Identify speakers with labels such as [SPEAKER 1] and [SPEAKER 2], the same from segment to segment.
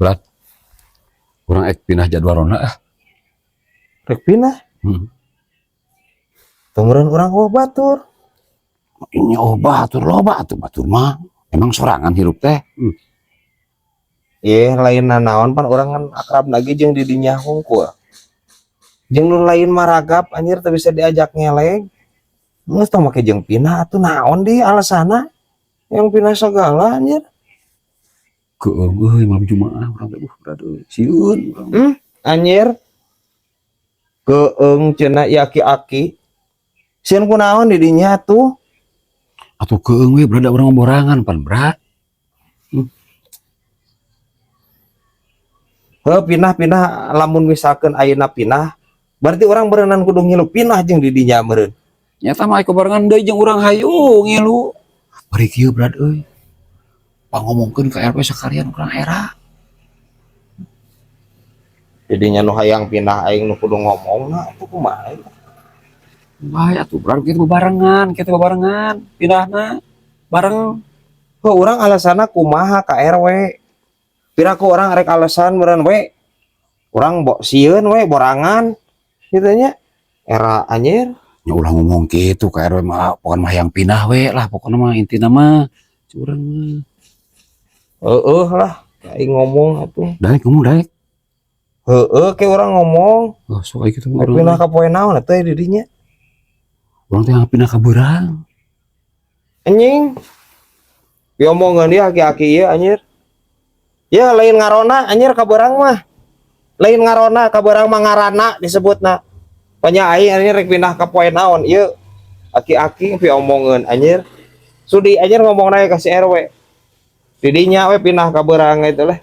[SPEAKER 1] Berat. Urang ek pindah jadwal ronda ah.
[SPEAKER 2] Rek pindah. Tumuran urang oh batur.
[SPEAKER 1] Ini oh batur, loba atuh batur mah. Emang sorangan hirup teh.
[SPEAKER 2] Ye, lain nanaon, pan urang kan akrab lagi jeung di dinya hungkul. Jeung nu lain maragap anjir, teu bisa diajak ngeleg. Geus tong make jeung pindah atuh, naon di alasana? Yang pindah segala anjir.
[SPEAKER 1] Keung euy, malam Jumaah urang teh berat euy. Sieun urang.
[SPEAKER 2] Anjir. Keung cenah ieu aki-aki. Sieun kunaon di dinya tuh?
[SPEAKER 1] Atuh keung we berada, urang borangan pan berat.
[SPEAKER 2] Heuh, pindah-pindah, lamun misalkan ayeuna pindah, berarti urang berenang kudu ngilu pindah jeung di dinya meureun.
[SPEAKER 1] Nyata mah aya barengan deui jeung urang, hayu ngilu. Bari kieu berat euy. Pangomongkeun ka RW sakalian urang era.
[SPEAKER 2] Jadinya nu hayang pindah, aing nu kudu ngomong atuh, kumaha ieu?
[SPEAKER 1] Bae atuh berat, kitu bebarengan, kitu bebarengan pindahna bareng.
[SPEAKER 2] Heuh, urang alasanna kumaha ka RW? Piraku urang rek alasan meureun we. Urang bok sieun we borangan kitu nya. Era anjir.
[SPEAKER 1] Ya ulah ngomong kitu ka RW mah, pokokna mah yang pindah we lah, pokokna mah intina mah curang mah.
[SPEAKER 2] Heueuh lah, aing ngomong atuh.
[SPEAKER 1] Daek ngomong daek.
[SPEAKER 2] Heueuh, ke urang ngomong.
[SPEAKER 1] Oh, sok aya kitu mah
[SPEAKER 2] Rek
[SPEAKER 1] urang.
[SPEAKER 2] pindah ka poe naon atuh di dinya?
[SPEAKER 1] Urang teh pindah ka beurang.
[SPEAKER 2] Anjing. Diomongeun dia aki-aki ieu anjir. Ya lain ngarona anjir ka beurang mah. Lain ngarona, ka beurang mah ngarana disebutna. Panya aing anjir rek pindah ka poe naon ieu. Aki-aki piomongeun anjir. Sudi anjir ngomong ka si RW. Didinya we pindah ka beurang itu lah.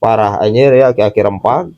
[SPEAKER 2] Parah anjir ya aki-aki rempag.